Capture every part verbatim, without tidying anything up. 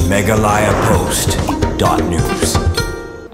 Meghalaya Post dot news.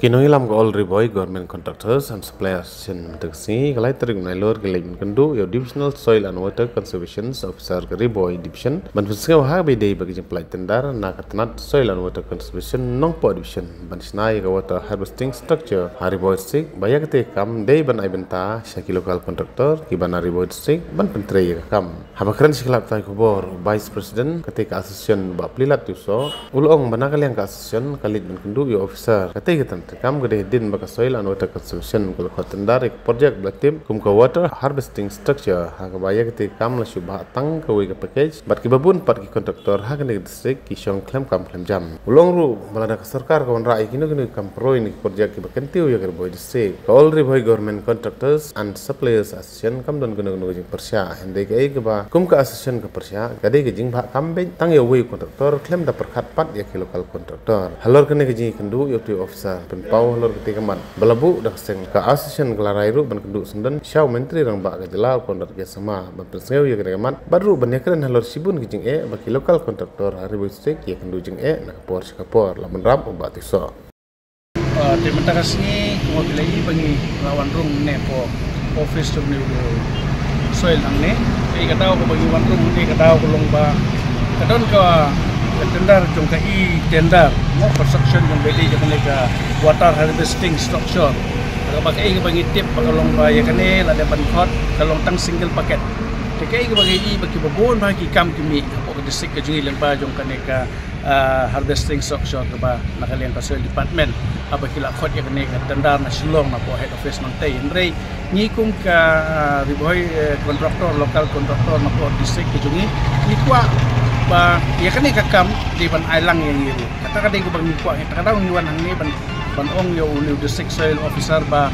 Ki nongïalam ka All Ri Bhoi Government Contractors and Suppliers Association mynta ka sngi, ka lai tarik Nailur, ki leit ban kynduh ïa u Divisional Soil and Water Conservation Officer ka Ri Bhoi Division ban pynsngew ha kaba ïadei bad ka jingpynlait tender na ka tnat Soil and Water Conservation Nongpoh Division ban shna ïa ka water harvesting structure ha Ri Bhoi District, ba ïa katei ka kam dei ban ai bynta sha ki local contractor kiba na Ri Bhoi District ban pyntrei ïa ka kam. Haba kren sha ki lad pathai khubor, Vice President katei ka association, Bah Plilat Tiewsoh, u la ong ba na ka liang ka association ka leit ban kynduh ïa u officer. Katei ka tnat treikam ka dei hadien ba ka Soil and Water Conservation ka la khot tender ïa ka project ba la tip kum ka water harvesting structure, ha kaba ïa katei ka kam la shu bhah tang kawei ka package bad kiba bun pat ki contractor ha kane ka district ki shong khlem kam khlem jam. U la ong ruh ba lada ka sorkar ka wanrah ïa kino kino ki kam puroi ne ki project kiba kyntiew ïa ka Ri Bhoi District, ka All Ri Bhoi Government Contractors and Suppliers Association kam don kano kano ka jingpyrshah. Hynrei kaei kaba kum ka association ka pyrshah ka dei ka jingbhah kam beit tang ïa uwei u contractor khlem da pyrkhat pat ïa ki local contractor. Halor kane ka jingïakynduh ïa utei u officer, pynpaw halor katei ka mat ba la buh da ka seng, ka association ka la rai ruh ban kynduh syndon sha u Myntri Rangbah ka jylla, u Conrad K Sangma, ban pynsngew ïa kane ka mat bad ruh ban ïakren halor shibun ki jingeh ba ki local contractor ha Ri Bhoi District ki ïakynduh jingeh na ka por sha ka por, la bynrap u Bah Tiewsoh. Ah, te mynta ka sngi, kumba phi la ïohi ba ngi la wan rung ne hapoh office jong une u Soil hangne. Te ka daw kaba ngi wan rung ne ka daw ka long ba ka don ka, ka tender jong ka e-tender, mo, construction jong ka, ïa kane ka water harvesting structure. Kaba kaei kaba ngi tip ba ka long ba ïa kane la dep ban khot ka long tang single bucket. Te kaei kaba ngi i ba kiba bun ba ki kam ki mih hapoh ka district ka jong ngi lyngba jong kane ka ah, harvesting structure kaba na ka liang ka Soil Department, haba ki la khot ïa kane ka tender na Shillong napoh head office nangtei. Hynrei ngi kum ka, ah, Ri Bhoi, eh, contractor, local contractor napoh district ka jong ngi, ngi kwah ba ïa kane ka kam dei ban ai lang ïa ngi ruh. Kata ka dei kaba ngi kwah, kata ka daw ngi wan hangne ban, ban ong ïa u, u district soil officer ba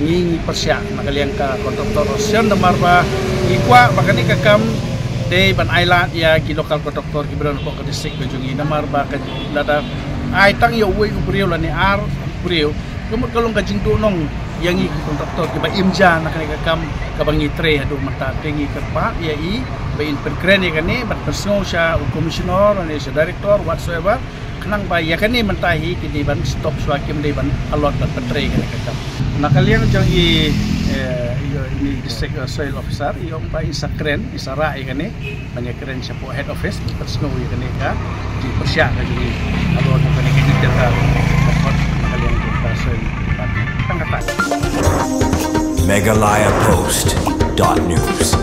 ngi, ngi pyrshah na ka liang ka contractor association, namar ba ngi kwah ba kane ka kam dei ban ai lad ïa ki local contractor kiba don hapoh ka district ka jong ngi, namar ba ka, lada ai tang ïa uwei u briew lane ar u briew, ka mut ka long ka jingduhnong ïa ngi ki contractor kiba im ja na kane ka kam kaba ngi trei haduh mynta. Te ngi kyrpad ïa i ba in pynkren ïa kane, ban pynsngew sha u commissioner lane sha director whatsoever, khnang ba ïa kane mynta hi ki dei ban stop shuwa, kim dei ban allot ban pyntrei kane ka kam. Na ka liang jong i, eh, i, i district, eh, soil officer, i ong ba in sa kren, in sa rah ïa kane, ban ïa kren shapoh head office, ban pynsngew ïa kane ka jingpyrshah ka jong i halor kane ka jingtender. Na ka liang jong ka soil, tang kata. Meghalaya Post dot news.